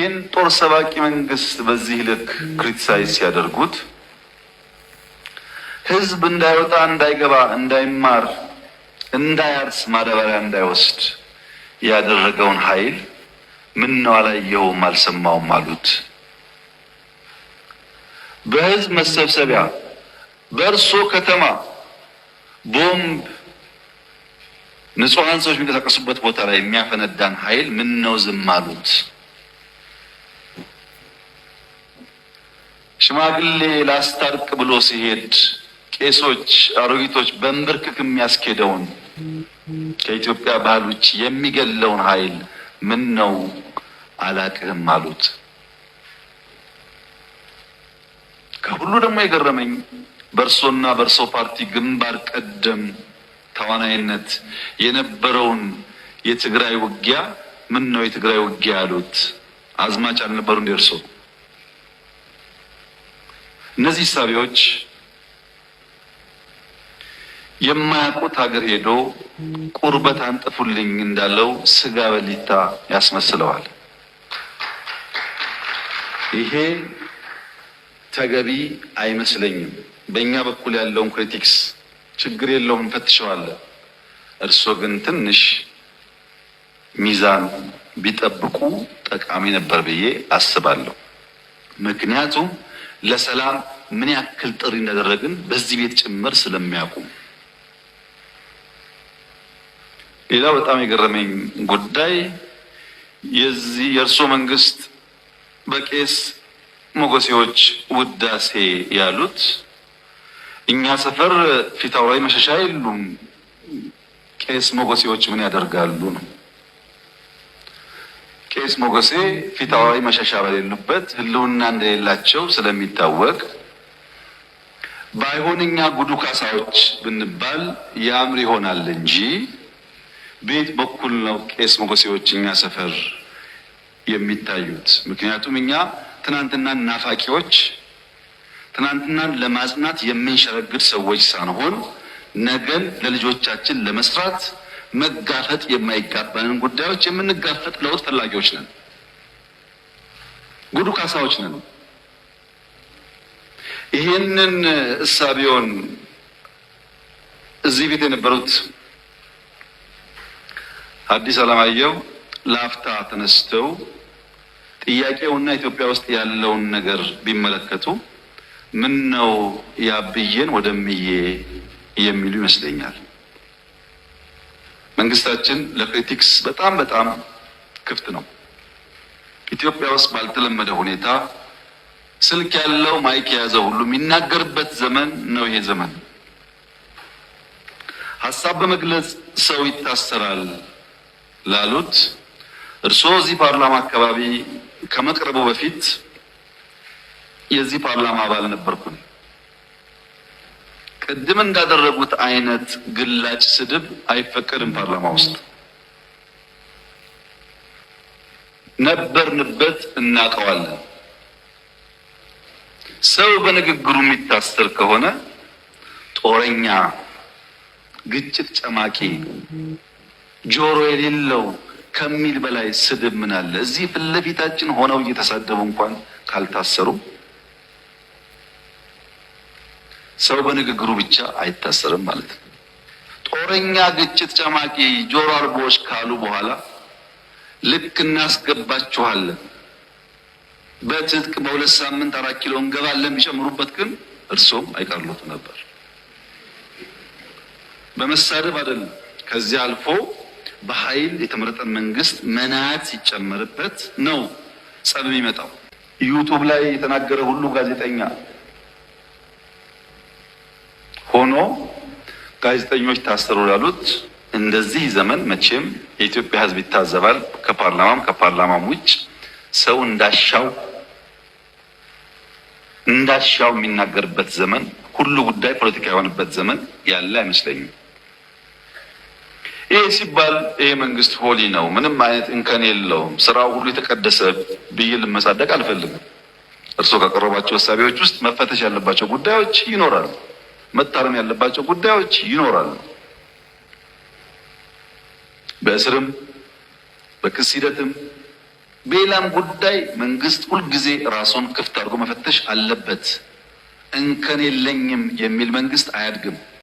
ይህን ጦር ሰባቂ መንግስት በዚህ ልክ criticize ሲያደርጉት ህዝብ እንዳይወጣ፣ እንዳይገባ፣ እንዳይማር፣ እንዳያርስ፣ ማዳበሪያ እንዳይወስድ ያደረገውን ኃይል ምን ነው አላየኸውም አልሰማውም አሉት። በህዝብ መሰብሰቢያ በእርሶ ከተማ ቦምብ ንጹሐን ሰዎች የሚንቀሳቀሱበት ቦታ ላይ የሚያፈነዳን ኃይል ምን ነው ዝም አሉት? ሽማግሌ ላስታርቅ ብሎ ሲሄድ ቄሶች፣ አሮጊቶች በንብርክክ የሚያስኬደውን ከኢትዮጵያ ባህል ውጭ የሚገለውን ኃይል ምን ነው አላቅህም አሉት። ከሁሉ ደግሞ የገረመኝ በእርሶና በእርሶ ፓርቲ ግንባር ቀደም ተዋናይነት የነበረውን የትግራይ ውጊያ ምን ነው የትግራይ ውጊያ ያሉት? አዝማች አልነበሩ እንደ እርሶ? እነዚህ ሳቢዎች የማያውቁት ሀገር ሄዶ ቁርበት አንጥፉልኝ እንዳለው ስጋ በሊታ ያስመስለዋል። ይሄ ተገቢ አይመስለኝም። በእኛ በኩል ያለውን critics ችግር የለውም እንፈትሸዋለን። እርስዎ ግን ትንሽ ሚዛን ቢጠብቁ ጠቃሚ ነበር ብዬ አስባለሁ። ምክንያቱም ለሰላም ምን ያክል ጥሪ እንዳደረግን በዚህ ቤት ጭምር ስለሚያውቁ። ሌላው በጣም የገረመኝ ጉዳይ የዚህ የእርስዎ መንግስት በቄስ ሞገሴዎች ውዳሴ ያሉት እኛ ሰፈር ፊት አውራሪ መሸሻ የሉም፣ ቄስ ሞገሴዎች ምን ያደርጋሉ ነው። ቄስ ሞገሴ ፊት አውራሪ መሸሻ በሌሉበት ሕልውና እንደሌላቸው ስለሚታወቅ ባይሆን እኛ ጉዱ ካሳዎች ብንባል ያምር ይሆናል እንጂ ቤት በኩል ነው ቄስ ሞገሴዎች እኛ ሰፈር የሚታዩት። ምክንያቱም እኛ ትናንትናን ናፋቂዎች፣ ትናንትናን ለማጽናት የምንሸረግድ ሰዎች ሳንሆን ነገን ለልጆቻችን ለመስራት መጋፈጥ የማይጋባንን ጉዳዮች የምንጋፈጥ ለውጥ ፈላጊዎች ነን። ጉዱ ካሳዎች ነን። ይህንን እሳቢዮን እዚህ ቤት የነበሩት ሐዲስ ዓለማየሁ ለአፍታ ተነስተው ጥያቄውና ኢትዮጵያ ውስጥ ያለውን ነገር ቢመለከቱ ምን ነው ያብዬን ወደምዬ የሚሉ ይመስለኛል። መንግስታችን ለ critics በጣም በጣም ክፍት ነው። ኢትዮጵያ ውስጥ ባልተለመደ ሁኔታ ስልክ ያለው mic የያዘ ሁሉ የሚናገርበት ዘመን ነው ይሄ ዘመን። ሀሳብ በመግለጽ ሰው ይታሰራል ላሉት እርስዎ እዚህ ፓርላማ አካባቢ ከመቅረቡ በፊት የዚህ ፓርላማ አባል ነበርኩኝ። ቅድም እንዳደረጉት አይነት ግላጭ ስድብ አይፈቀድም ፓርላማ ውስጥ። ነበርንበት፣ እናውቀዋለን። ሰው በንግግሩ የሚታሰር ከሆነ ጦረኛ፣ ግጭት ጨማቂ፣ ጆሮ የሌለው ከሚል በላይ ስድብ ምን አለ? እዚህ ፊት ለፊታችን ሆነው እየተሳደቡ እንኳን ካልታሰሩ ሰው በንግግሩ ብቻ አይታሰርም ማለት ነው። ጦረኛ፣ ግጭት ጨማቂ፣ ጆሮ አልቦዎች ካሉ በኋላ ልክ እናስገባችኋለን በትጥቅ በ2 ሳምንት 4 ኪሎ እንገባለን ቢጨምሩበት ግን እርሶም አይቀርሎት ነበር። በመሳደብ አይደለም። ከዚያ አልፎ በኃይል የተመረጠን መንግስት መናት ሲጨመርበት ነው ጸብ የሚመጣው። ዩቱብ ላይ የተናገረ ሁሉ ጋዜጠኛ ሆኖ ጋዜጠኞች ታሰሩ ላሉት እንደዚህ ዘመን መቼም የኢትዮጵያ ሕዝብ ይታዘባል። ከፓርላማም ከፓርላማም ውጭ ሰው እንዳሻው እንዳሻው የሚናገርበት ዘመን፣ ሁሉ ጉዳይ ፖለቲካ የሆነበት ዘመን ያለ አይመስለኝም። ይሄ ሲባል ይሄ መንግስት holy ነው፣ ምንም አይነት እንከን የለውም፣ ስራው ሁሉ የተቀደሰ ብዬ ልመጻደቅ አልፈልግም። እርስዎ ካቀረቧቸው ሀሳቢዎች ውስጥ መፈተሽ ያለባቸው ጉዳዮች ይኖራሉ፣ መታረም ያለባቸው ጉዳዮች ይኖራሉ። በእስርም በክስ ሂደትም በሌላም ጉዳይ መንግስት ሁልጊዜ ራሱን ክፍት አድርጎ መፈተሽ አለበት። እንከን የለኝም የሚል መንግስት አያድግም።